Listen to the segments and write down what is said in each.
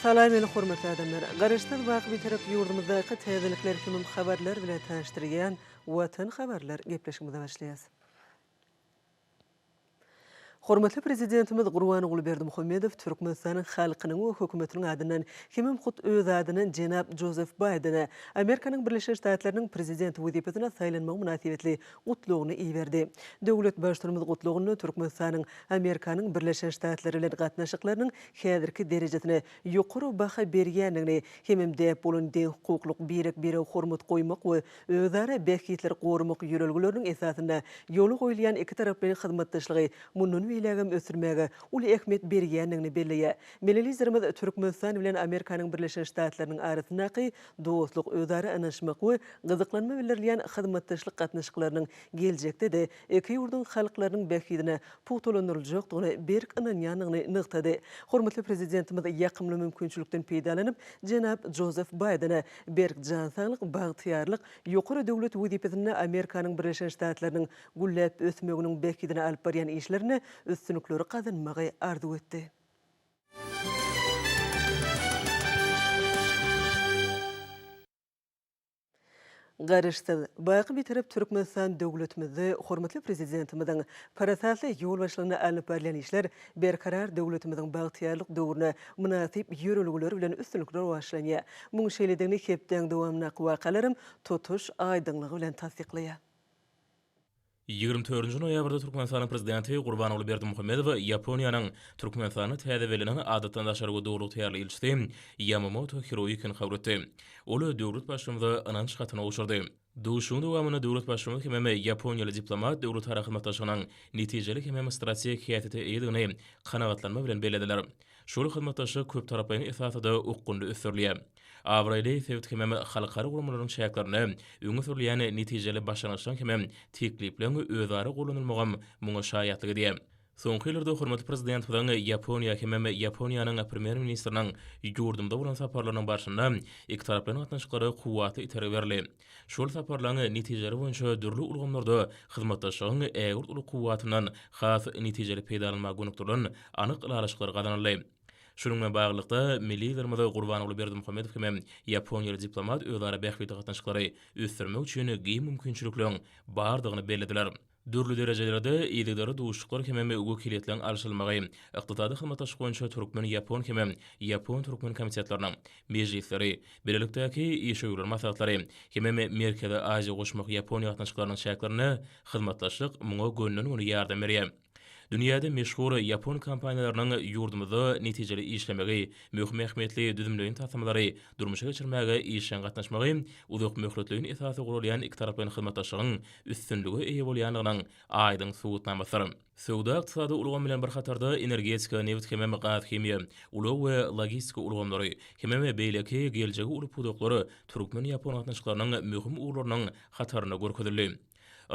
Salam meni hormatly adamlar! Garaşsyz baky Bitarap ýurdumyzdaky täzelikler hemem habarlar bilen tanyşdyrýan Watan habarlar gepleşigimize başlaýas. Hormatly Prezidentimiz Gurbanguly Berdimuhamedow Türkmenistanyň halkynyň we hökümetiniň adyndan hemem hut öz adyndan jenap Jozef Baýdene Amerikanyň Birleşen Ştatlarynyň Prezidenti wezipesine saýlanmagy mynasybetli Gutlagyny iberdi. Döwlet Baştutanymyz Gutlagynda Türkmenistanyň Amerikanyň Birleşen Ştatlary bilen gatnaşyklarynyň häzirki derejesine ýokary baha berýändigini hemem däp bolan deňhukuklyk, birek-birege hormat goýmak we özara bähbitleri goramak ýörelgeleriniň esasynda ýola goýulýan ikitaraplaýyn hyzmatdaşlygy mundan beýlägem ösdürmäge uly ähmiýet berýändigini belleýär. Milli Liderimiz Türkmenistan bilen Amerikanyň Birleşen Ştatlarynyň arasyndaky dostluk, özara ynanyşmak we gyzyklanma bildirilýän hyzmatdaşlyk gatnaşyklarynyň geljekde-de iki ýurduň halklarynyň bähbidine pugtalandyryljakdygyna berk ynanýandygyny nygtady. Hormatly Prezidentimiz ýakymly mümkinçilikden peýdalanyp, jenap Jozef Baýdene berk jan saglyk, bagtyýarlyk, ýokary döwlet wezipesinde Amerikanyň Birleşen Ştatlarynyň gülläp ösmeginiň bähbidine alyp barýan işlerinde üstünlikleri gazanmagy arzuw etdi. Garaşsyz, baky Bitarap Türkmenistan döwletimizde hormatly Prezidentimiziň parasatly ýolbaşçylygynda alnyp barylýan işler Berkarar döwletimiziň bagtyýarlyk döwrüne mynasyp ýörelgeler bilen üstünlikli rowaçlanýar. Muň şeýledigini hepdäň dowamyndaky wakalaram tutuş aýdyňlygy bilen tassyklaýar. 24 noýabrda Türkmenistanyň Prezidenti Gurbanguly Berdimuhamedow Ýaponiýanyň Türkmenistanda täze bellenen Adatdan daşary we Doly ygtyýarly ilçisi Ýamamoto Hiroýukini kabul etdi. Ol döwlet Baştutanyza ynanç hatyny gowşurdy. Duşuşygyň dowamynda döwlet Baştutanymyz hemem ýaponiýaly diplomat döwletara hyzmatdaşlygynyň netijeli hemem strategik häsiýete eýedigini kanagatlanma bilen bellediler. Şol hyzmatdaşlyk köptaraplaýyn esasyda okgunly ösdürilýär. Abraýly sebit hemem halkara guramalaryň çäklerinde öňe sürülýän netijeli başlangyçlaryň hemem teklipleriň özara gollanylmagam muňa şaýatlyk edýär. Soňky ýyllarda hormatly Prezidentimiziň Ýaponiýa hemem Ýaponiýanyň Premýer-ministriniň ýurdumyza bolan saparlarynyň barşynda ikitaraplaýyn gatnaşyklara kuwwatly itergi berildi. Şol saparlaryň netijeleri boýunça dürli ulgamlarda hyzmatdaşlygyň ägirt uly kuwwatyndan has netijeli peýdalanmaga gönükdirilen anyk ylalaşyklar gazanyldy. Şunuň bilen baglylykda, milli Liderimiz Gurbanguly Berdimuhamedow hem ýaponiýaly diplomat özara bähbitli gatnaşyklary ösdürmek üçin giň mümkinçilikleriň bardygyny bellediler. Dürli derejelerde yzygiderli duşuşyklar hemem wekiliýetleriň alşylmagy, ykdysady hyzmatdaşlyk boýunça türkmen-ýapon hemem ýapon-türkmen komitetleriniň mejlisleri, bilelikdäki işewürler maslahatlary hemem Merkezi Aziýa goşmak Ýaponiýa gatnaşyklarynyň çäklerinde hyzmatdaşlyk muňa gönden-göni ýardam berýär. Dünýäde meşhur ýapon kompaniýalarynyň ýurdumyzda netijeli işlemegi, möhüm ähmiýetli düzümleýin taslamalary durmuşa geçirmäge işjeň gatnaşmagy uzakmöhletleýin esasda guralýan ikitaraplaýyn hyzmatdaşlygyň üstünlige eýe bolýandygynyň aýdyň subutnamasydyr. Söwda-ykdysady ulgam bilen bir hatarda energetika, nebit hemem gaz-himiýa, ulag we logistika ulgamlary hemem beýleki geljegi uly pudaklar türkmen-ýapon gatnaşyklarynyň möhüm ugurlarynyň hatarynda görkezildi.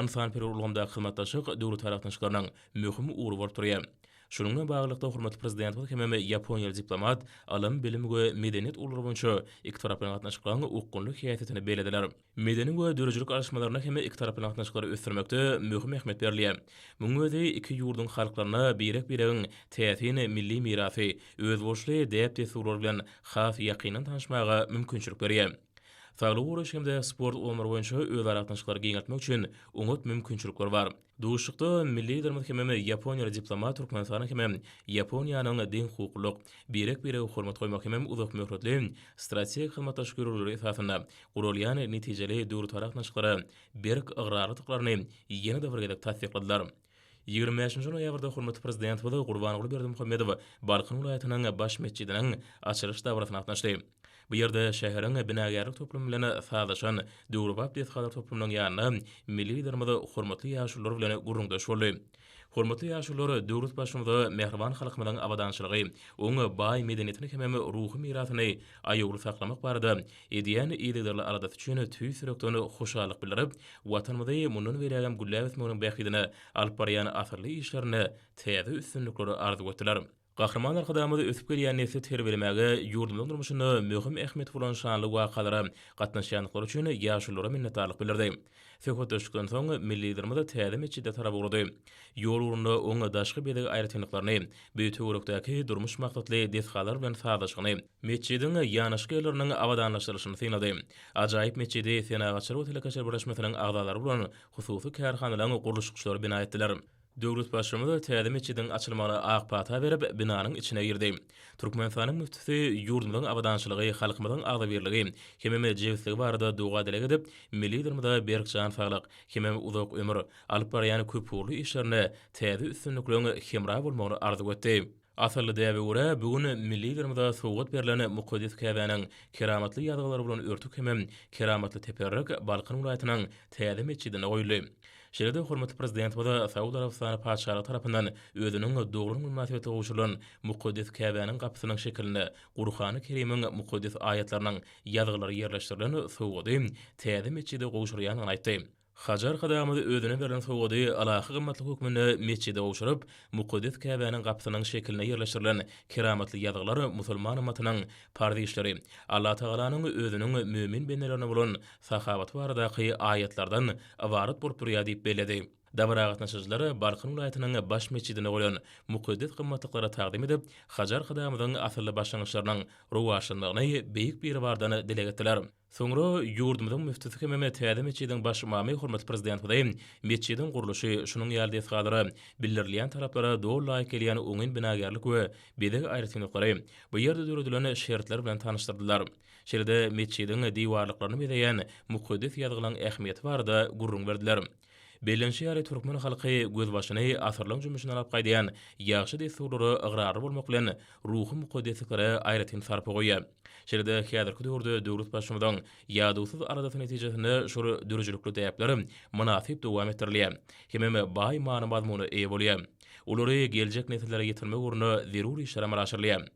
Ynsanperwer ulgamdaky hyzmatdaşlyk döwletara gatnaşyklarynyň möhüm ugry bolup durýar. Şunuň bilen baglylykda, hormatly Prezidentimiz hemem ýaponiýaly diplomat ylym, bilim we medeniýet ugurlary boýunça ikitaraplaýyn gatnaşyklaryň okgunly häsiýetini bellediler. Medeni we döredijilik alyşmalarynda hem ikitaraplaýyn gatnaşyklary ösdürmekde möhüm ähmiýet berilýär. Munuň özi iki ýurduň halklaryna birek-biregiň täsin milli mirasy, özboluşly däp-dessurlary bilen has ýakyndan tanyşmaga mümkinçilik berýär. Saglygy goraýyş hem-de sport ulgamlary boýunça özara gatnaşyklary giňeltmek üçin oňat mümkinçilikler bar. Duşuşykda milli Liderimiz hemem ýaponiýaly diplomat Türkmenistanyň hemem Ýaponiýanyň deňhukuklylyk, birek-birege hormat goýmak hemem uzakmöhletli strategik hyzmatdaşlyk ýörelgeleri esasynda guralýan netijeli döwletara gatnaşyklara berk ygrarlydyklaryny ýene-de bir gezek tassykladylar. 25 noýabrda hormatly Prezidentimiz Gurbanguly Berdimuhamedow Balkan welaýatynyň Baş metjidiniň açylyş dabarasyna gatnaşdy. Bu ýerde şäheriň binagärlik toplumy bilen sazlaşan döwrebap desgalar toplumynyň ýanynda milli Liderimiz hormatly ýaşulular bilen gürrüňdeş boldy. Hormatly ýaşulular döwlet Baştutanyza mähriban halkymyzyň abadançylygy, oň baý medeniýetini hemem ruhy mirasyny aýawly saklamak barada edýän yzygiderli aladasy üçin tüýs ýürekden hoşallyk bildirip, Watanymyzy mundan beýlägem gülläp ösmeginiň bähbidine alyp barýan asylly işlerinde täze üstünlikleri arzuw etdiler. Gahryman Arkadagymyz ösüp gelýän nesli terbiýelemäge, ýurdumyzyň durmuşynda möhüm ähmiýeti bolan şanly wakalara gatnaşýandyklary üçin ýaşululara minnetdarlyk bildirdi. Söhbetdeşlikden soň, milli Liderimiz täze metjide tarap ugrady. Ýol ugrunda oň daşky bezeg aýratynlyklaryny, bu töwerekdäki durmuş maksatly desgalar bilen sazlaşygyny, metjidiň ýanaşyk ýerleriniň abadanlaşdyrylyşyny synlady. Ajaýyp metjidi Senagatçylar we telekeçiler birleşmesiniň agzalary bolan hususy kärhanalaryň gurluşykçylary bina etdiler. Döwlet Baştutanyz täze metjidiň açylmagyna ak pata berip, binanyň içine girdi. Türkmenistanyň müftüsi ýurdumyzyň abadançylygy, halkymyzyň agzybirligi hemem jebisligi barada doga-dileg edip, milli Liderimize berk jan saglyk hemem uzak ömür, alyp barýan köpugurly işlerinde täze üstünlikleriň hemra bolmagyny arzuw etdi. Asylly däbe görä, bu gün milli Liderimize sowgat berlen mukaddes Käbäniň keramatly ýazgylary bolan örtük hemem keramatly teperrik Balkan welaýatynyň täze metjidinde goýuldy. Şeýle-de hormatly Prezidentimize Saud Arabystany Patyşalygy tarapyndan özüniň doglan güni mynasybetli gowşurylan mukaddes Käbäniň gapysynyň şekilinde Gurhany Kerimiň mukaddes aýatlarynyň ýazgylary ýerleşdirilen sowgady täze metjide gowşurýandygyny aýtdy. Hajy Arkadagymyz özüne berlen sowgady ylahy gymmatlyk hökmünde metjide gowşuryp, mukaddes Käbäniň gapysynyň şekiline ýerleşdirilen keramatly ýazgylar musulman ymmatynyň parz işleri, Allatagalanyň özüniň mömin bendelerine bolan sahawaty baradaky aýatlardan ybarat bolup durýar diýip belledi. Dabara gatnaşyjylar Balkan welaýatynyň baş metjidinde goýlan mukaddes gymmatlyklara tagzym edip, Hajy Arkadagymyzyň asylly başlangyçlarynyň rowaçlanmagyny Beýik Biribardan dileg etdiler. Soňra ýurdumyzyň müftüsi hemem täze metjidiň baş ymamy hormatly Prezidentimizi metjidiň gurluşy, şunuň ýaly desgalara bildirilýän talaplara doly laýyk gelýän oňyn binagärlik we bezeg aýratynlyklary, bu ýerde döredilen şertler bilen tanyşdyrdylar. Şeýle-de metjidiň diwarlyklaryny bezeýän mukaddes ýazgylaryň ähmiýeti barada gürrüň berdiler. Bellenişi ýaly, türkmen halky gözbaşyny asyrlaryň jümmüşinden alyp gaýdýan ýagşy dessurlara ygrarly bolmak bilen, ruhy mukaddesliklere aýratyn sarpa goýýar. Şeýle-de häzirki döwürde döwlet Baştutanynyň ýadawsyz aladasy netijesinde şol döredijilikli däpler mynasyp dowam etdirilýär hemem baý many-mazmuna eýe bolýar. Olary geljek nesillere ýetirmek ugrunda zerur işler amala aşyrylýar.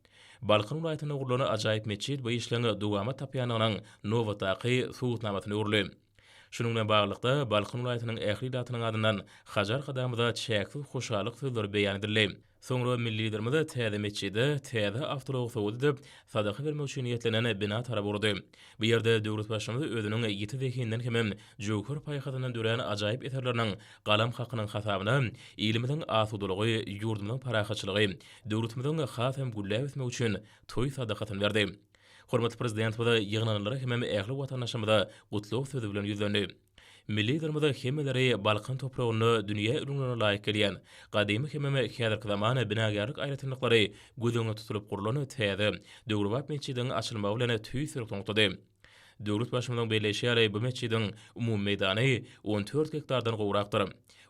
Balkan welaýatynda gurlan ajaýyp metjit bu işleň dowamat tapýandygynyň nobatdaky subutnamasyna öwrüldi. Şunuň bilen baglylykda, Balkan welaýatynyň ähli ilatynyň adyndan Hajy Arkadagymyza çäksiz hoşallyk sözleri beýan edildi. Soňra milli Liderimiz täze metjide täze awtoulag sowgat edip, sadaka bermek üçin niýetlenen bina tarap ugrady. Bu ýerde döwlet Baştutanyz özüniň ýiti zehininden hemem jöwher paýhasyndan dörän ajaýyp eserleriniň galam hakynyň hasabyna ilimiziň asudalygy, ýurdumyzyň parahatçylygy, döwletimiziň has hem gülläp ösmegi üçin toý sadakasyny berdi. Hormatly Prezidentimiz ýygnananlara hemem ähli watandaşlarymyza gutlag sözi bilen ýüzlendi. Milli Liderimiz hemmeleri Balkan topragynda dünýä ülňülerine laýyk gelýän, gadymy hemem häzirki zaman binagärlik aýratynlyklary göz öňünde tutulyp gurlan täze, döwrebap metjidiň açylmagy bilen tüýs ýürekden gutlady. Döwlet Baştutanynyň belleýşi ýaly, bu metjidiň umumy meýdany 14 gektardan gowrakdyr.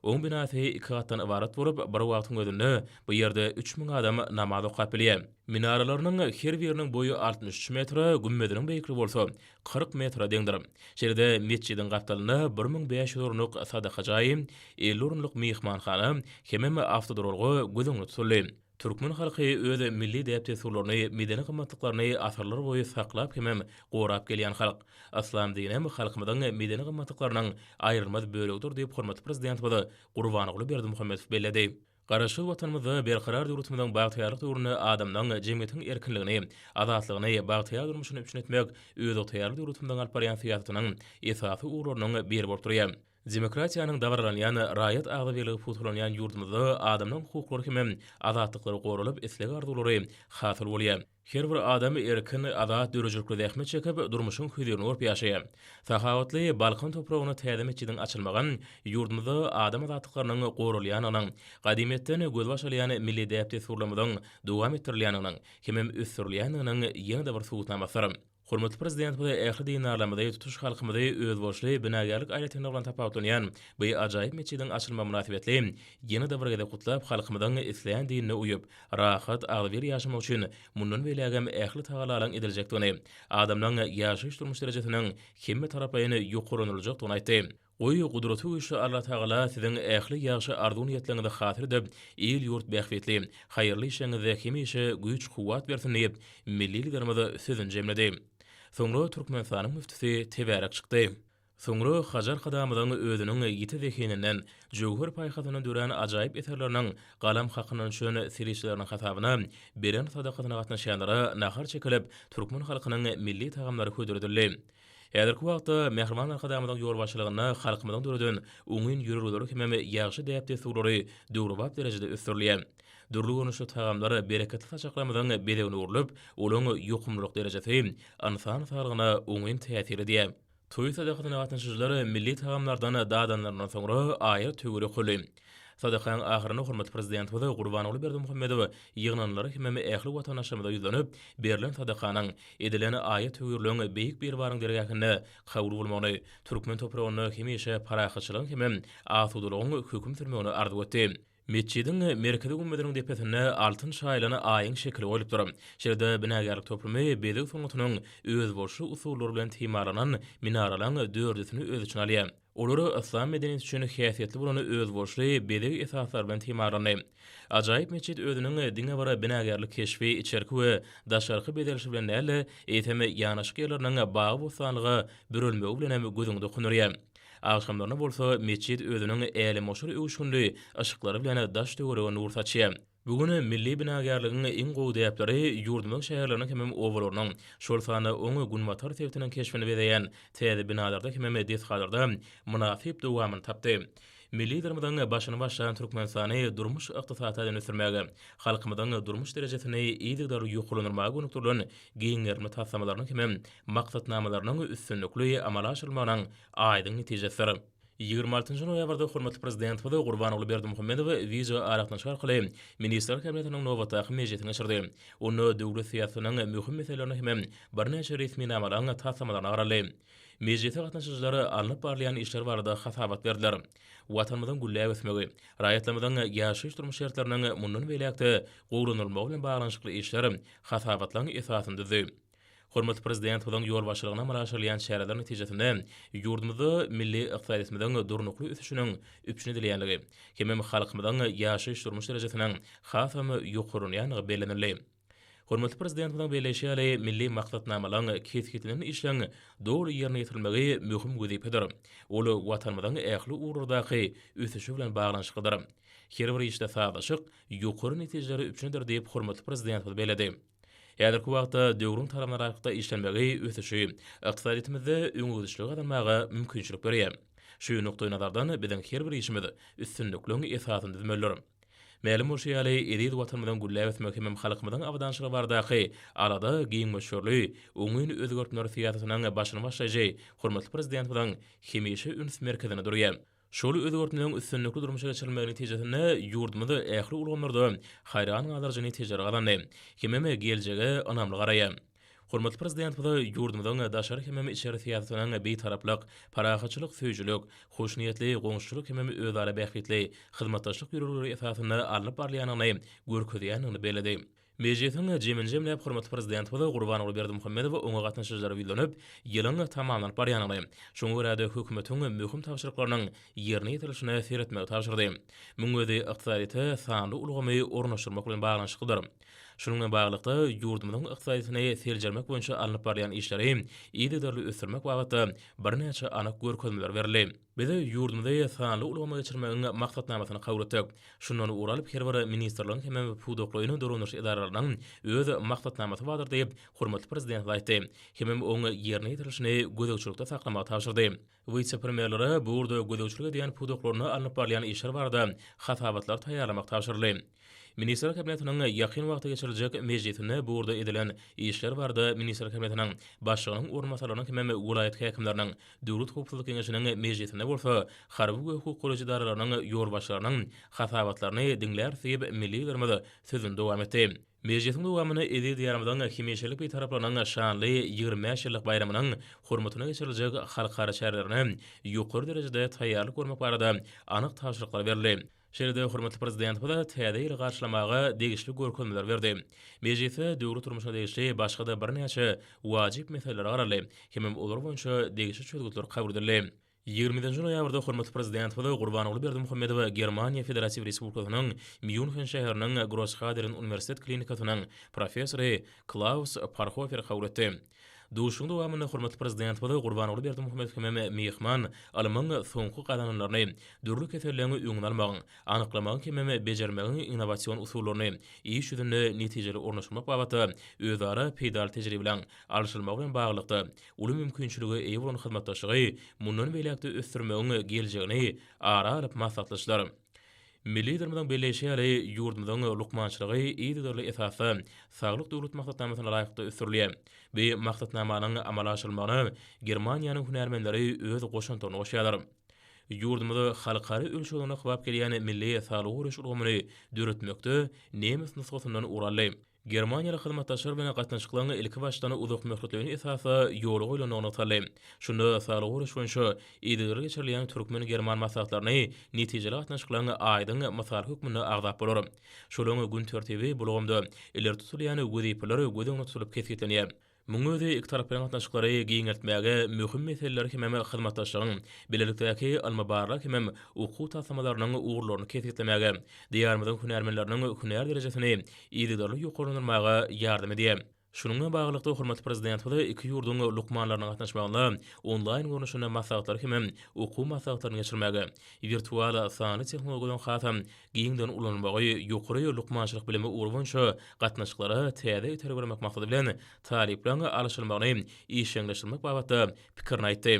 Oň binasy iki gatdan ybarat bolup, bir wagtyň özünde bu ýerde 3000 adam namaz okap bilýär. Minaralarynyň her biriniň boýy 63 metre, gümmeziniň beýikligi bolsa 40 metre deňdir. Şeýle-de metjidiň gapdalynda 1500 orunlyk sadaka jaýy, 50 orunlyk myhmanhana hemem awtoduralga göz öňünde tutuldy. Türkmen halky öz milli däp-dessurlaryny, medeni gymmatlyklaryny asyrlar boýy saklap hemem gorap gelýän halk. Yslam dinem halkymyzyň medeni gymmatlyklarynyň aýrylmaz bölegidir diýip, hormatly Prezidentimiz Gurbanguly Berdimuhamedow belledi. Garaşsyz Watanymyzda, Berkarar döwletimiziň bagtyýarlyk döwründe adamlaryň, jemgyýetiň erkinligini, azatlygyny, bagtyýar durmuşyny üpjün etmek özygtyýarly döwletimiziň alyp barýan syýasatynyň esasy ugurlarynyň biri bolup durýar. Demokratiýanyň dabaralanýan, raýat agzybirligi pugtalanýan ýurdumyzda adamlaryň hukuklary hemem azatlyklary goralyp, isleg-arzuwlary hasyl bolýar. Her bir adam erkin, azat, döredijilikli zähmet çekip, durmuşyň hözirini görüp ýaşaýar. Sahawatly Balkan topragynda täze metjidiň açylmagy ýurdumyzda adam azatlyklarynyň goralýandygynyň, gadymyýetden gözbaş alýan milli däp-dessurlarymyzyň dowam etdirilýändiginiň hemem ösdürilýändiginiň ýene-de bir subutnamasydyr. Hormatly Prezidentimiz ähli dindarlarymyzy, tutuş halkymyzy özboluşly binagärlik aýratynlygy bilen tapawutlanýan bu ajaýyp metjidiň açylmagy mynasybetli ýene-de bir gezek gutlap, halkymyzyň islän dinine uýup, rahat, agzybir ýaşamagy üçin mundan beýlägem ähli tagallalaryň ediljekdigini, adamlaryň ýaşaýyş-durmuş derejesiniň hemmetaraplaýyn ýokarlandyryljakdygyny aýtdy. Goý, Gudraty güýçli Allatagala siziň ähli ýagşy arzuw-niýetleriňizi hasyl edip, il-ýurt bähbitli, haýyrly işleriňizde hemişe güýç-kuwwat bersin diýip, milli Liderimiz sözüni jemledi. Soňra Türkmenistanyň müftüsi tebärek çykdy. Soňra Hajy Arkadagymyzyň özüniň ýiti zehininden, jöwher paýhasyndan dörän ajaýyp eserleriniň galam hakyndan düşen serişdeleriniň hasabyna beren sadakasyna gatnaşýanlara nahar çekilip, türkmen halkynyň milli tagamlary hödür edildi. Häzirki wagtda Mähriban Arkadagymyzyň ýolbaşçylygynda halkymyzyň döreden oňyn ýörelgeleri hemem ýagşy däp-dessurlary döwrebap derejede ösdürilýär. Dürli görnüşli tagamlar bereketli saçaklarymyzyň bezegine öwrülip, olaryň ýokumlylyk derejesi ynsan saglygyna oňyn täsir edýär. Toý sadakasyna gatnaşyjylar milli tagamlardan dadanlaryndan soňra aýat-töwir okaldy. Sadakaň ahyrynda hormatly Prezidentimiz Gurbanguly Berdimuhamedow ýygnananlara hemem ähli watandaşlarymyza ýüzlenip, berlen sadakanyň, edilen aýat-töwirleň Beýik Biribaryň dergähinde kabul bolmagyny, türkmen topragynda hemişe parahatçylygyň hemem asudalygyň höküm sürmegini arzuw etdi. Metjidiň merkezi gümmeziniň depesinde altyn çaýylan Aýyň şekili goýlupdyr. Şeýle-de binagärlik toplumy bezeg sungatynyň özboluşly usullary bilen timarlanan minaralaň dördüsini öz içine alýar. Olar yslam medeniýeti üçin häsiýetli bolan özboluşly bezeg esaslary bilen timarlandy. Ajaýyp metjit özüniň diňe bir binagärlik keşbi, içerki we daşarky bezelişi bilen däl-de, eýsem, ýanaşyk ýerleriniň bagy-bossanlyga bürelmegi bilen hem gözüňi dokundyrýar. Agşamlaryna bolsa metjit özüniň älemgoşar öwüşginli yşyklary bilen daş-töwerege nur saçýar. Bu gün milli binagärligiň iň gowy däpleri ýurdumyzyň şäherleriniň hemem obalarynyň, şol sanda oň günbatar sebitiniň keşbini bezeýän täze binalarda hemem desgalarda mynasyp dowamyny tapdy. Milli Liderimiziň başyny başlan Türkmenistany durmuş-ykdysady taýdan ösdürmäge, halkymyzyň durmuş derejesini yzygiderli ýokarlandyrmaga gönükdirilen giň gerimli taslamalarynyň hemem maksatnamalarynyň üstünlikli amala aşyrylmagynyň aýdyň netijesidir. 26 noýabrda hormatly Prezidentimiz Gurbanguly Berdimuhamedow wideoaragatnaşyk arkaly Ministrler Kabinetiniň nobatdaky mejlisini geçirdi. Onda döwlet syýasatynyň möhüm meselelerine hemem birnäçe resminamalaryň taslamalaryna garaldy. Mejlise gatnaşyjylar alnyp barylýan işler barada hasabat berdiler. Watanymyzyň gülläp ösmegi, raýatlarymyzyň ýaşaýyş-durmuş şertleriniň mundan beýläk-de gowulandyrylmagy bilen baglanyşykly işler hasabatlaryň esasyny düzdi. Hormatly Prezidentimiziň ýolbaşçylygynda amala aşyrylýan çäreler netijesinde ýurdumyzda milli ykdysadyýetimiziň durnukly ösüşiniň üpjün edilýändigi hemem halkymyzyň ýaşaýyş-durmuş derejesiniň hasam ýokarlanýandygy bellenildi. Hormatly Prezidentimiziň belleýşi ýaly, milli maksatnamalaryň, kesgitlenen işleň doly ýerine ýetirilmegi möhüm wezipedir. Ol Watanymyzyň ähli ugurlardaky ösüşi bilen baglanyşyklydyr. Her bir işde sazlaşyk ýokary netijeleri üpjün eder diýip, hormatly Prezidentimiz belledi. Häzirki wagtda döwrüň talabyna laýyklykda işlenmegi ösüşi, ykdysadyýetimizde öňegidişligi gazanmaga mümkinçilik berýär. Şu nukdaýnazardan biziň her bir işimiz üstünlikligiň esasyny düzmelidir. Mälim bolşy ýaly, eziz Watanymyzyň gülläp ösmegi hemem halkymyzyň abadançylygy baradaky alada giň möçberli, oňyn özgertmeler syýasatynyň başyny başlaýjy hormatly Prezidentimiziň hemişe üns merkezinde durýar. Şol özgertmeleriň üstünlikli durmuşa geçirilmegi netijesinde ýurdumyz ähli ulgamlarda haýran galdyryjy netijeleri gazandy hemem geljege ynamly garaýar. Hormatly Prezidentimiz ýurdumyzyň daşary hemem içeri syýasatynyň Bitaraplyk, parahatçylyk söýüjilik, hoşniýetli goňşuçylyk hemem özara bähbitli hyzmatdaşlyk ýörelgeleri esasynda alnyp barylýandygyny görkezýändigini belledi. Mejlisiň jemini jemläp, hormatly Prezidentimiz Gurbanguly Berdimuhamedow oňa gatnaşyjylara ýüzlenip, ýylyň tamamlanyp barýandygyny, şoňa görä-de, hökümetiň möhüm tabşyryklarynyň ýerine ýetirilişine seretmegi tabşyrdy. Munuň özi ykdysadyýete sanly ulgamy ornaşdyrmak bilen baglanyşyklydyr. Şunuň bilen baglylykda, ýurdumyzyň ykdysadyýetini seljermek boýunça alnyp barylýan işleri yzygiderli ösdürmek babatda birnäçe anyk görkezmeler berildi. Biz ýurdumyzy sanly ulgama geçirmegiň maksatnamasyny kabul etdik. Şundan ugur alyp, her bir ministrligiň hemem pudaklaýyn dolandyryş edaralarynyň öz maksatnamasy bardyr diýip, hormatly Prezidentimiz aýtdy hemem oň ýerine ýetirilişini gözegçilikde saklamagy tabşyrdy. Wise-premýerlere bu ugurda gözegçilik edýän pudaklarynda alnyp barylýan işler barada hasabatlar taýýarlamak tabşyryldy. Ministrler Kabinetiniň ýakyn wagtda geçiriljek mejlisinde bu ugurda edilen işler barada Ministrler Kabinetiniň Başlygynyň orunbasarlarynyň hemem welaýat häkimleriniň, Döwlet howpsuzlyk geňeşiniň mejlisinde bolsa harby we hukuk goraýjy edaralarynyň ýolbaşçylarynyň hasabatlaryny diňläris diýip, milli Liderimiz sözüni dowam etdi. Mejlisiň dowamynda eziz Diýarymyzyň hemişelik Bitaraplygynyň şanly 25 ýyllyk baýramynyň hormatyna geçiriljek halkara çärelerine ýokary derejede taýýarlyk görmek barada anyk tabşyryklar berildi. Şeýle-de hormatly Prezidentimiz Täze ýyly garşylamaga degişli görkezmeler berdi. Mejlisde döwlet durmuşyna degişli başga-da birnäçe wajyp meselelere garaldy hemem olar boýunça degişli çözgütler kabul edildi. 27 noýabrda hormatly Prezidentimiz Gurbanguly Berdimuhamedow Germaniýa Federatiw Respublikasynyň Mýunhen şäheriniň Grosshadern uniwersitet klinikasynyň professory Klaus Parhoferi kabul etdi. Duşuşygyň dowamynda hormatly Prezidentimiz Gurbanguly Berdimuhamedow hemem myhman ylmyň soňky gazananlaryny, dürli keselleň öňüni almagyň, anyklamagyň hemem bejermegiň innowasion usullaryny iş ýüzünde netijeli ornaşdyrmak babatda özara peýdaly tejribeleň alşylmagy bilen baglylykda, uly mümkinçilige eýe bolan hyzmatdaşlygy mundan beýläk-de ösdürmegiň geljegini ara alyp maslahatlaşdylar. Milli Liderimiziň belleýşi ýaly, ýurdumyzyň lukmançylygy yzygiderli esasda Saglyk Döwlet maksatnamasyna laýyklykda ösdürilýär. Bu maksatnamanyň amala aşyrylmagyna Germaniýanyň hünärmenleri öz goşantlaryny goşýarlar. Ýurdumyzda halkara ölçeglerine kybap gelýän milli saglygy goraýyş ulgamyny döretmekde nemes nusgasyndan ugur aldy. Germaniýaly hyzmatdaşlar bilen gatnaşyklaryň ilkibaşdan uzakmöhletleýin esasda ýola goýlandygy nygtaldy. Şunda saglygy goraýyş boýunça yzygiderli geçirilýän türkmen-german maslahatlaryny netijeli gatnaşyklaryň aýdyň mysaly hökmünde agzap bolar. Şolaryň gün tertibi bu ulgamda ileri tutulýan wezipeler göz öňünde tutulyp kesgitlenýär. Munuň özi ikitaraplaýyn gatnaşyklary giňeltmäge, möhüm meseleleri hemem hyzmatdaşlygyň bilelikdäki ylmy-barlag hemem okuw taslamalarynyň ugurlaryny kesgitlemäge, Diýarymyzyň hünärmenleriniň hünär derejesini yzygiderli ýokarlandyrmaga ýardam edýär. Şunuň bilen baglylykda, hormatly Prezidentimiz iki ýurduň lukmanlarynyň gatnaşmagynda onlaýn görnüşinde maslahatlary hemem okuw maslahatlaryny geçirmäge, wirtual sanly tehnologiýalaryň hasam giňden ulanylmagy ýokary lukmançylyk bilimi ugry boýunça gatnaşyklara täze itergi bermek maksady bilen talyplaryň alyşylmagyny işjeňleşdirmek babatda pikirini aýtdy.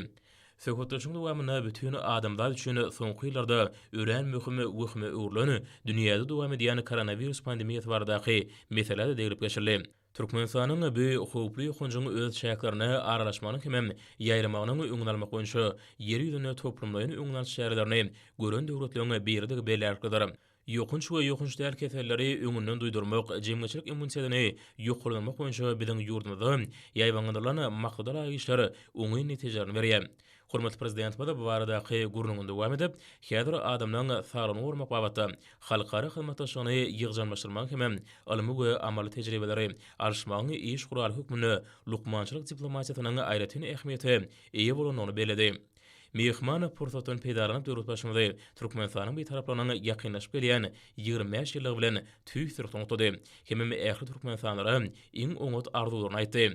Söhbetdeşligiň dowamynda bütin adamzat üçin soňky ýyllarda örän möhüm wehime öwrülen dünýäde dowam edýän koronawirus pandemiýasy baradaky meselä-de deglip geçildi. Türkmenistanyň bu howply ýokanjyň öz çäklerine aralaşmagynyň hemem ýaýramagynyň öňüni almak boýunça Ýer ýüzünde toplumlaýyn öňüni alyş çärelerini gören döwletleriň biridigi bellärliklidir. Ýokanç we ýokanç däl keselleri öňünden duýdurmak, jemgyýetçilik immunitetini ýokarlandyrmak boýunça biziň ýurdumyzda ýaýbaňlandyrylan maksada laýyk işler oňyn netijelerini berýär. Hormatly Prezidentimiz bu baradaky gürrüňini dowam edip, häzir adamlaryň saglygyny goramak babatda halkara hyzmatdaşlygyny ýygjamlaşdyrmagyň hem ylmy we amaly tejribeleri alyşmagyň iş guraly hökmünde lukmançylyk diplomatiýasynyň aýratyn ähmiýete eýe bolandygyny belledi. Myhman pursatdan peýdalanyp döwletbaşymyzy Türkmenistanyň Bitaraplygynyň ýakynlaşyp gelýän 25 ýyllygy bilen tüýs ýürekden gutlady hemem ähli türkmenistanlylara iň oňat arzuwlaryny aýtdy.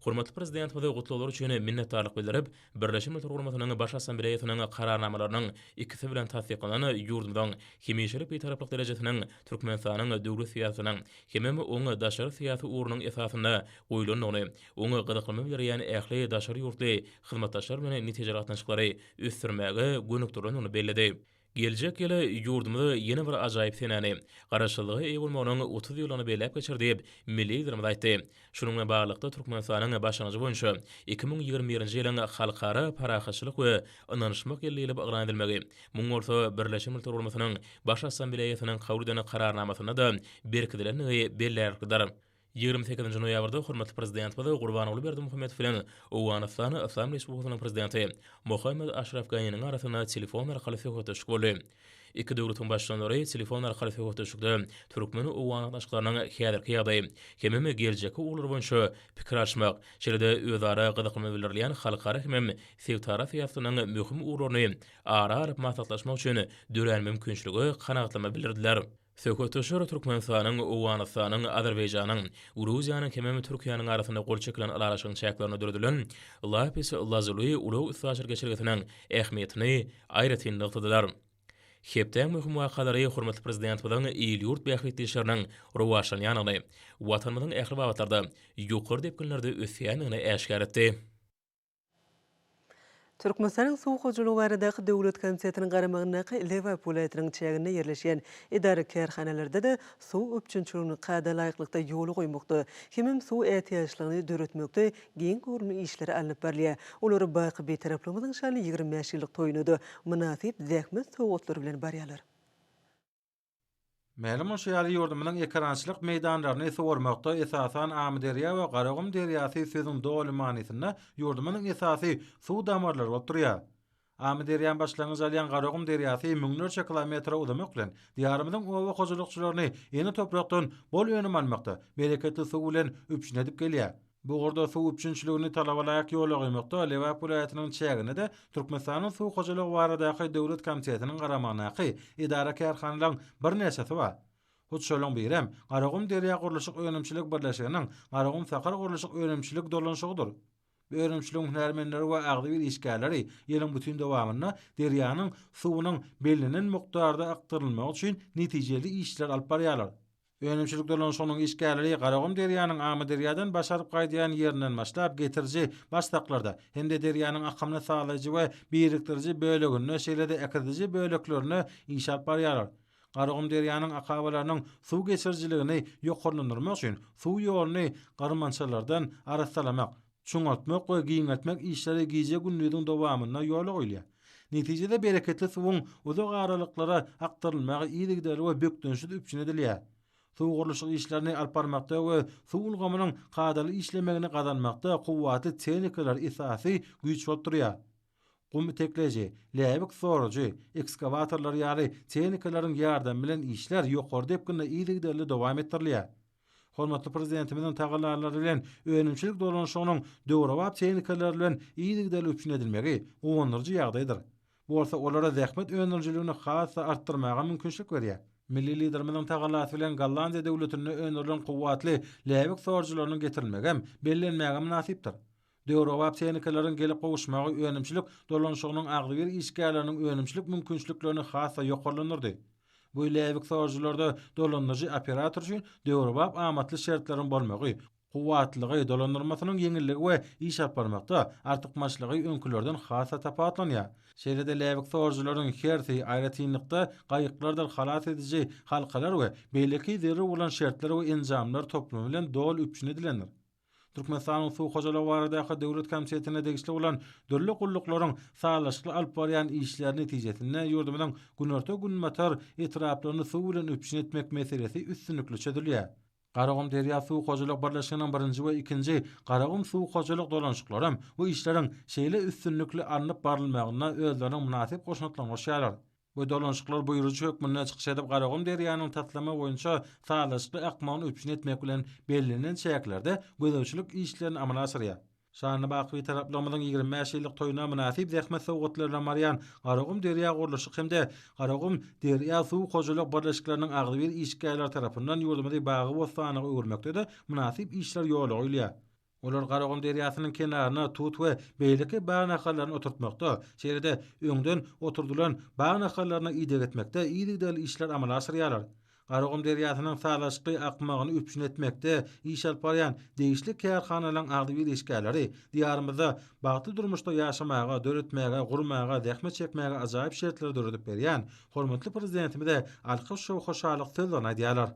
Hormatly Prezidentimize gutlaglar üçin minnetdarlyk bildirip, Birleşen Milletler Guramasynyň Baş Assambleýasynyň Kararnamalarynyň ikisi bilen tassyklanan ýurdumyzyň hemişelik Bitaraplyk derejesiniň Türkmenistanyň döwlet syýasatynyň hemem oň daşary syýasy ugrunyň esasynda goýlandygyny, oňa gyzyklanma bildirýän ähli daşary ýurtly hyzmatdaşlar bilen netijeli gatnaşyklary ösdürmäge gönükdirilendigini belledi. Geljek ýyl ýurdumyz ýene bir ajaýyp senäni, Garaşsyzlyga eýe bolmagynyň 30 ýyllygyny belläp geçer diýip, milli Liderimiz aýtdy. Şunuň bilen baglylykda, Türkmenistanyň başlangyjy boýunça 2021-nji ýylyň Halkara parahatçylyk we ynanyşmak ýyly diýlip yglan edilmegi, muň bolsa Birleşen Milletler Guramasynyň Baş Assambleýasynyň kabul eden Kararnamasynda-da berkidilendigi bellärliklidir. 28 noýabrda hormatly Prezidentimiz Gurbanguly Berdimuhamedow bilen Owganystan Yslam Respublikasynyň Prezidenti Mohammed Aşraf Ganiniň arasynda telefon arkaly söhbetdeşlik boldy. Iki döwletiň Baştutanlary telefon arkaly söhbetdeşlikde türkmen-owgan gatnaşyklarynyň häzirki ýagdaýy hemem geljekki ugurlary boýunça pikir alyşmak, şeýle-de özara gyzyklanma bildirilýän halkara hemem sebitara syýasatynyň möhüm ugurlaryny ara alyp maslahatlaşmak üçin dörän mümkinçilige kanagatlanma bildirdiler. Söhbetdeşler Türkmenistanyň, Owganystanyň, Azerbaýjanyň, Gruziýanyň hemem Türkiýäniň arasynda gol çekilen ylalaşygyň çäklerinde döredilen Lapis Lazuli ulag-üstaşyr geçelgesiniň ähmiýetini aýratyn nygtadylar. Hepdäň möhüm wakalary hormatly Prezidentimiziň il-ýurt bähbitli işleriniň rowaçlanýandygyny, Watanymyzyň ähli babatlarda ýokary depginlerde ösýändigini äşgär etdi. Türkmenistanyň Suw hojalygy baradaky döwlet komitetiniň garamagyndaky Lebap welaýatynyň çäginde ýerleşýän edara-kärhanalarda-da suw üpjünçiligini kada laýyklykda ýola goýmakda hemem suw ätiýaçlygyny döretmekde giň göwrümli işler alnyp barylýar. Olar baky Bitaraplygymyzyň şanly 25 ýyllyk toýuna-da mynasyp zähmet sowgatlary bilen barýarlar. Mälim bolşy ýaly, ýurdumyzyň ekerançylyk meýdanlaryny suwarmakda, esasan, Amyderýa we Garagum derýasy sözüň doly manysynda ýurdumyzyň esasy suw damarlary bolup durýar. Amyderýan başlangyç alýan Garagum derýasy müňlerçe kilometre uzamak bilen, Diýarymyzyň oba hojalykçylaryny ene toprakdan bol önüm almakda, bereketli suw bilen üpjün edip gelýär. Bu ugurda suw üpjünçiligini talabalaýyk ýola goýmakda Lebap welaýatynyň çäginde-de Türkmenistanyň Suw hojalygy baradaky döwlet komitetiniň garamagyndaky edara-kärhanalaryň birnäçesi bar. Hut şolaryň birem Garagum derýa gurluşyk önümçilik birleşiginiň Garagum sakar gurluşyk önümçilik dolanyşygydyr. Bu önümçiligiň hünärmenleri we agzybir işgärleri ýylyň bütin dowamynda derýanyň suwunyň bellenen mukdarda akdyrylmagy üçin netijeli işleri alyp barýarlar. Önümçilik dolanyşygynyň işgärleri Garagum derýanyň Amyderýadan baş alyp gaýdýan ýerinden başlap getiriji başsaklarda hem-de derýanyň akymyny sazlaýjy we birikdiriji böleginde, şeýle-de äkidiji böleklerinde iş alyp barýarlar. Garagum derýanyň akabalarynyň suw geçirijiligini ýokarlandyrmak üçin suw ýoluny gyrmançalardan arassalamak, çuňaltmak we giňeltmek işleri gije-gündiziň dowamynda ýola goýulýar. Netijede bereketli suwuň uzak aralyklara akdyrylmagy yzygiderli we bökdençsiz üpjün edilýär. Suw gurluşyk işlerini alyp barmakda we suw ulgamynyň kadaly işlemegini gazanmakda kuwwatly tehnikalar esasy güýç bolup durýar. Gum itekleýji, läbik sorujy, ekskawatorlar ýaly tehnikalaryň ýardamy bilen işler ýokary depginde yzygiderli dowam etdirilýär. Hormatly Prezidentimiziň tagallalary bilen önümçilik dolanyşygynyň döwrebap tehnikalar bilen yzygiderli üpjün edilmegi guwandyryjy ýagdaýdyr. Bu bolsa olara zähmet öndürijiligini has-da artdyrmaga mümkinçilik berýär. Milli Liderimiziň tagallasy bilen Gollandiýa döwletinde öndürilen kuwwatly läbik sorujylarynyň getirilmegem bellenmäge mynasypdyr. Döwrebap tehnikalaryň gelip gowuşmagy önümçilik dolanyşygynyň agzybir işgärleriniň önümçilik mümkinçiliklerini has-da ýokarlandyrdy. Bu läbik sorujylarda dolandyryjy operator üçin döwrebap amatly şertleriň bolmagy, kuwwatlylygy, dolandyrmasynyň ýeňilligi we iş alyp barmakda artykmaçlygy öňkülerden has-da tapawutlanýar. Şeýle-de läbik sorujylaryň hersi aýratynlykda gaýyklardyr halas ediji halkalar we beýleki zerur bolan şertler we enjamlar toplumy bilen doly üpjün edilendir. Türkmenistanyň Suw hojalygy baradaky döwlet komitetine degişli bolan dürli gulluklaryň sazlaşykly alyp barýan işleri netijesinde ýurdumyzyň günorta-günbatar etraplaryny suw bilen üpjün etmek meselesi üstünlikli çözülýär. Garagum derýa suw hojalyk birleşiginiň birinji we ikinji Garagum suw hojalyk dolanyşyklaram bu işleriň şeýle üstünlikli alnyp barylmagynda özleriniň mynasyp goşantlaryny goşýarlar. Bu dolanyşyklar buýrujy hökmünde çykyş edip Garagum derýanyň taslama boýunça sazlaşykly akmagyny üpjün etmek bilen bellenen çäklerde gözegçilik işlerini amala aşyrýar. Şanly baky Bitaraplygymyzyň 25 ýyllyk toýuna mynasyp zähmet sowgatlary bilen barýan Garagum derýa gurluşyk hem-de Garagum derýa suw hojalyk birleşikleriniň agzybir işgärleri tarapyndan ýurdumyzy bagy-bossanlyga öwürmekde-de mynasyp işler ýola goýulýar. Olar Garagum derýasynyň kenaryna tut we beýleki bag nahallaryny oturtmakda, şeýle-de öňden oturdylan bag nahallaryna ideg etmekde yzygiderli işler amala aşyrýarlar. Garagum derýasynyň sazlaşykly akmagyny üpjün etmekde iş alyp barýan degişli kärhanalaryň agzybir işgärleri Diýarymyzda bagtly durmuşda ýaşamaga, döretmäge, gurmaga, zähmet çekmäge ajaýyp şertleri döredip berýän hormatly Prezidentimize alkyş we hoşallyk sözlerini aýdýarlar.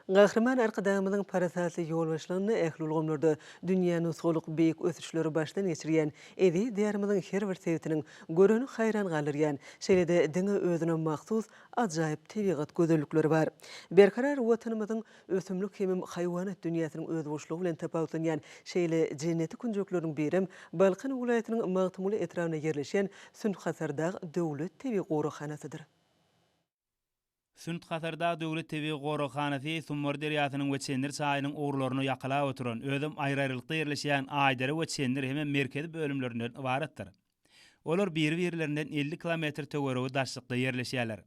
Gahryman Arkadagymyzyň parasatly ýolbaşçylygynda ähli ulgamlarda dünýä nusgalyk beýik ösüşleri başdan geçirýän eziz Diýarymyzyň her bir sebitiniň göreni haýran galdyrýan, şeýle-de diňe özüne mahsus ajaýyp tebigat gözellikleri bar. Berkarar Watanymyzyň ösümlik hemem haýwanat dünýäsiniň özboluşlygy bilen tapawutlanýan şeýle jenneti künjekleriniň birem Balkan welaýatynyň Magtymguly etrabynda ýerleşýän Sünt-Hasardag döwlet tebigy goraghanasydyr. Sünt-Hasardag döwlet tebigy goraghanasy Sumbar derýasynyň we Çendir çaýynyň ugurlaryny ýakalap oturan, özem aýry-aýrylykda ýerleşýän Aýdere we Çendir hemem merkezi bölümlerinden ybaratdyr. Olar biri-birlerinden 50 kilometr töweregi daşlykda ýerleşýärler.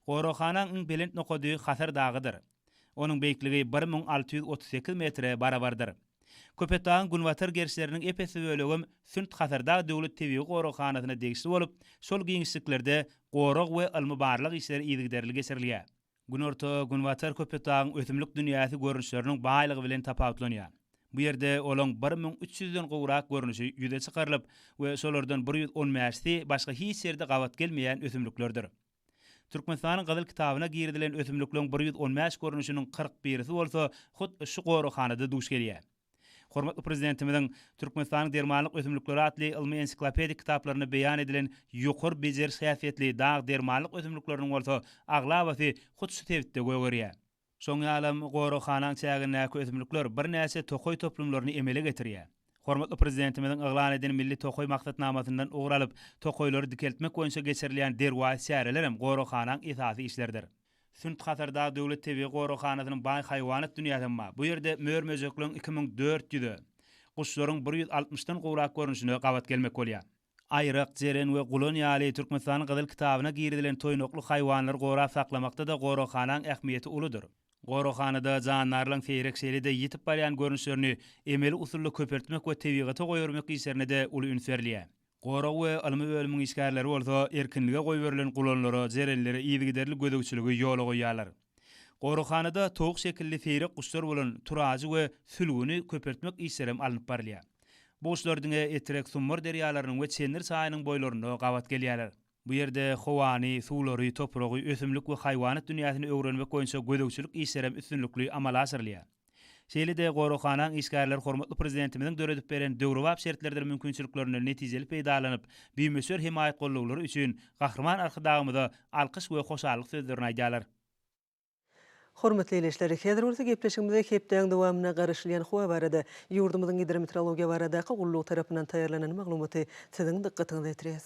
Goraghanaň iň belent nokady Hasar dagydyr. Onuň beýikligi 1638 metre barabardyr. Köpetdagyň günbatar gerşleriniň ep-esli bölegem Sünt-Hasardag döwlet tebigy goraghanasyna degişli bolup, şol giňişliklerde gorag we ylmy-barlag işleri yzygiderli geçirilýär. Günorta-günbatar Köpetdagyň ösümlik dünýäsi görnüşleriniň baýlygy bilen tapawutlanýar. Bu ýerde olaň 1300 den gowrak görnüşi ýüze çykarylyp we şolardan bir 115-si başga hiç ýerde gabat gelmeýän ösümliklerdir. Türkmenistanyň Gyzyl kitabyna girizilen ösümlikleň 115 görnüşiniň 41-si bolsa hut şu goraghanada duş gelýär. Hormatly Prezidentimiziň Türkmenistanyň dermanlyk ösümlikleri atly ylmy-ensiklopedik kitaplarynda beýan edilen ýokary bejeriş häsiýetli dag dermanlyk ösümlikleriniň bolsa aglabasy hut şu sebitde gögerýär. Şoň ýalam goraghanaň çägindäki ösümlikler birnäçe tokaý toplumlaryny emele getirýär. Hormatly Prezidentimiziň yglan eden Milli tokaý maksatnamasyndan ugur alyp, tokaýlary dikeltmek boýunça geçirilýän derwaýys çärelerem goraghanaň esasy işleridir. Sünt-Hasardag döwlet tebigy goraghanasynyň baý haýwanat dünýäsem bar. Bu ýerde mör-möjekleň 2400-e, guşlaryň bir 160-dan gowrak görnüşine gabat gelmek bolýar. Aýrak, jeren we gulan ýaly Türkmenistanyň Gyzyl kitabyna girizilen toýnakly haýwanlary gorap saklamakda-da goraghanaň ähmiýeti uludyr. Goraghanada jandarlaryň seýrek şeýle-de ýitip barýan görnüşlerini emeli usulda köpeltmek we tebigata goýbermek işlerine-de uly üns berilýär. Gorag we ylmy bölümiň işgärleri bolsa erkinlige goýberilen gulanlara, jerenlere yzygiderli gözegçiligi ýola goýýarlar. Goraghanada towuk şekilli seýrek guşlar bolan turajy we sülgüni köpeltmek işlerem alnyp barylýar. Bu guşlar diňe Etrek, Sumbar derýalarynyň we Çendir çaýynyň boýlarynda gabat gelýärler. Bu ýerde howany, suwlary, topragy, ösümlik we haýwanat dünýäsini öwrenmek boýunça gözegçilik işlerem üstünlikli amala aşyrylýar. Şeýle-de goraghanaň işgärleri hormatly Prezidentimiziň döredip beren döwrebap şertlerdir mümkinçiliklerinden netijeli peýdalanyp, bimöçber hemaýat-goldawlary üçin Gahryman Arkadagymyza alkyş we hoşallyk sözlerini aýdýarlar. Hormatly ildeşler, häzir bolsa gepleşigimizde hepdäň dowamynda garaşylýan howa barada ýurdumyzyň Gidrometeorologiýa baradaky gullugy tarapyndan taýýarlanan maglumaty siziň dykgatyňyza ýetirýäs.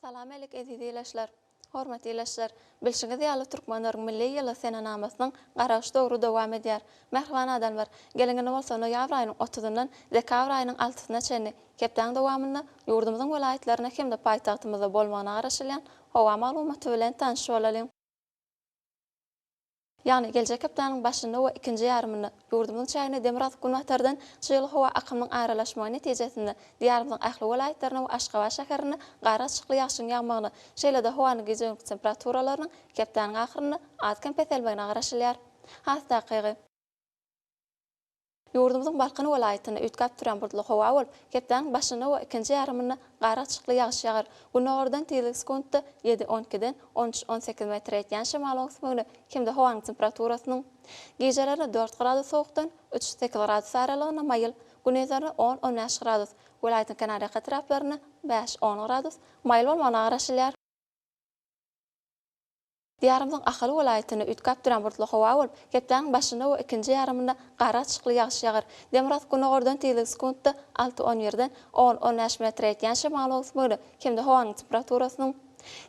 Salam alik eziz ilaçlar! Hormatly ilaçlar! Bilşiňiz ýaly türkmenleriň milli ýyly senenamasynyň garaş döwri dowam edýär. Mähriban adamlar, geliň indi bolsa noýabr aýynyň otuzyndan dekabr aýynyň altysyna çenli hepdäň dowamynda ýurdumyzyň welaýatlarynda hem-de paýtagtymyzda bolmagyna garaşylýan howa maglumaty bilen tanyş bolalyň. Ýagny, geljek hepdäniň başynda we ikinji ýarymynda ýurdumyzyň çägine demirgazyk-günbatardan çygly howa akymynyň aralaşmagy netijesinde Diýarymyzyň ähli welaýatlarynda we Aşgabat şäherinde gara çykly ýagşyň ýagmagyna, şeýle-de howanyň gije-gündiz temperaturalarynyň hepdäniň ahyrynda az-kem peselmegine garaşylýar. Has takygy. Ýurdumyzyň Balkan welaýatynda üýtgäp durýan bulutly howa bolup, hepdäniň başynda we ikinji ýarymynda gar açykly ýagyş ýagar. Gündogardan tizligi sekuntda ýedi, on ikiden on üç, 18 metre ýetýän şemalyň öwüsmegine hem-de howanyň temperaturasynyň gijelerine dört gradus sowukdan üç, sekiz gradus aralygynda maýyl, gündizlerine on, on bäş gradus, welaýatyň kenarýaka etraplarynda bäş, on gradus maýyl bolmagyna garaşylýar. Diýarymyzyň Ahal welaýatynda üýtgäp durýan bulutly howa bolup, hepdäniň başynda we ikinji ýarymynda gar açykly ýagyş ýagar. Demirgazyk-gündogardan tizligi sekuntda alty, on birden on, on bäş metre ýetýän şemal öwüsmegine hem-de howanyň temperaturasynyň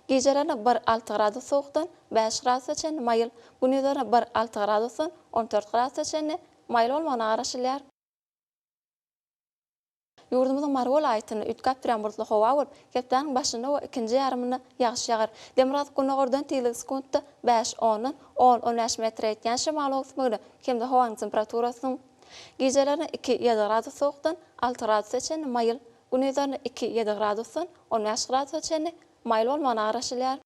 gijelerine bir, alty gradus sowukdan bäş gradusa çenli maýyl, gündizlerine bir, alty gradusdan on dört gradusa çenli maýyl bolmagyna garaşylýar. Ýurdumyzyň Mary welaýatynda üýtgäp durýan bulutly howa bolup, hepdäniň başynda we ikinji ýarymynda ýagyş ýagar. Demirgazyk-gündogardan tizligi sekuntda bäş, ondan on, on bäş metre ýetýän şemal öwüsmegine hem-de howanyň temperaturasynyň gijelerine iki, ýedi gradus sowukdan alty gradusa çenli maýyl, gündizlerine iki, ýedi gradusdan on bäş gradusa çenli maýyl bolmagyna garaşylýar.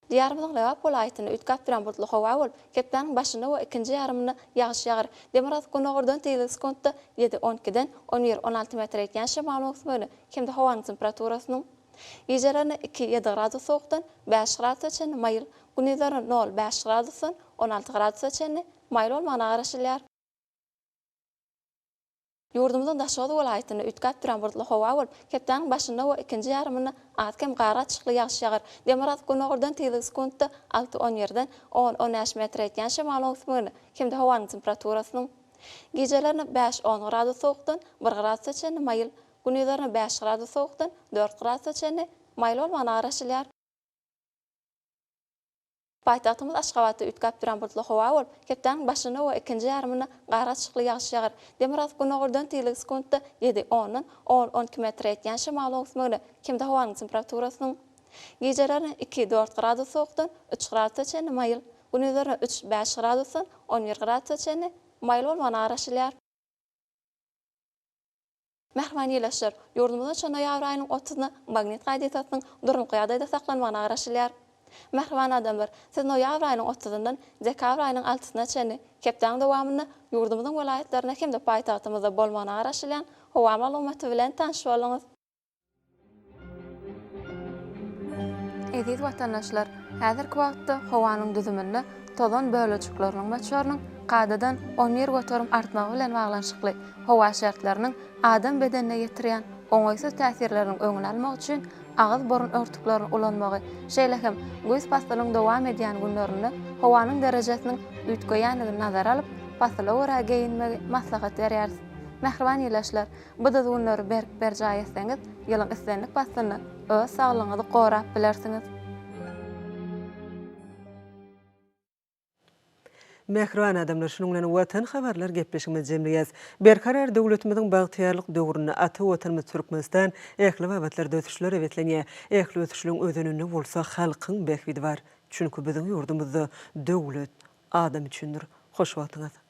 Diýarymyzyň Lebap welaýatynda üýtgäp durýan bulutly howa bolup, hepdäniň başynda we ikinji ýarymynda ýagyş ýagar. Demirgazyk-gündogardan tizligi sekuntda ýedi, on ikiden on bir, 16 metre ýetýän şemalyň öwüsmegine hem-de howanyň temperaturasynyň gijelerine iki, ýedi gradus sowukdan bäş gradusa çenli maýyl, gündizlerine nol, bäş gradusdan 16 gradusa çenli maýyl bolmagyna garaşylýar. Ýurdumyzyň Daşoguz welaýatynda üýtgäp durýan bulutly howa bolup, hepdäniň başynda we ikinji ýarymynda az-kem gar gatyşykly ýagyş ýagar. Demirgazyk-gündogardan tizligi sekuntda alty, on birden on, on bäş metre ýetýän şemalyň öwüsmegine hem-de howanyň temperaturasynyň gijelerine bäş, on gradus sowukdan bir gradusa çenli maýyl, gündizlerine bäş gradus sowukdan dört gradusa çenli maýyl bolmagyna garaşylýar. Paýtagtymyz Aşgabatda üýtgäp durýan bulutly howa bolup, hepdäniň başynda we ikinji ýarymynda gar gatyşykly ýagyş ýagar. Demirgazyk-gündogardan tizligi sekuntda ýedi, ondan on, on iki metre ýetýän şemalyň öwüsmegine hem-de howanyň temperaturasynyň gijelerine iki, dört gradus sowukdan üç gradusa çenli maýyl, gündizlerine üç, bäş gradusdan on bir gradusa çenli maýyl bolmagyna garaşylýar. Mähriban ildeşler, ýurdumyzda şu noýabr aýynyň otuzyna magnit hadysasynyň durnukly ýagdaýda saklanmagyna garaşylýar. Mähriban adamlar, siz noýabr aýynyň otuzyndan dekabr aýynyň altysyna çenli hepdäň dowamynda ýurdumyzyň welaýatlarynda hem-de paýtagtymyzda bolmagyna garaşylýan howa maglumaty bilen tanyş bolduňyz. Eziz watandaşlar, häzirki wagtda howanyň düzüminde tozan bölejikleriniň möçberiniň kadadan 11% artmagy bilen baglanyşykly howa şertleriniň adam bedenine ýetirýän oňaýsyz täsirleriniň öňüni almak üçin agyz-burun örtüklerini ulanmagy, şeýle hem güýz paslynyň dowam edýän günlerinde howanyň derejesiniň üýtgeýändigini nazara alyp, pasyla görä geýinmegi maslahat berýäris. Mähriban ildeşler, Bu düzgünleri berk berjaý etseňiz, ýylyň islendik paslynda öz saglygyňyzy gorap bilersiňiz. Mähriban adamlar, şunuň bilen Watan habarlar gepleşigimizi jemleýäs. Berkarar döwletimiziň bagtyýarlyk döwründe ata Watanymyz Türkmenistan ähli babatlarda ösüşlere beslenýär. Ähli ösüşleň özeninde bolsa halkyň bähbidi bar. Çünki biziň ýurdumyzda döwlet adam üçindir. Hoş wagtyňyz.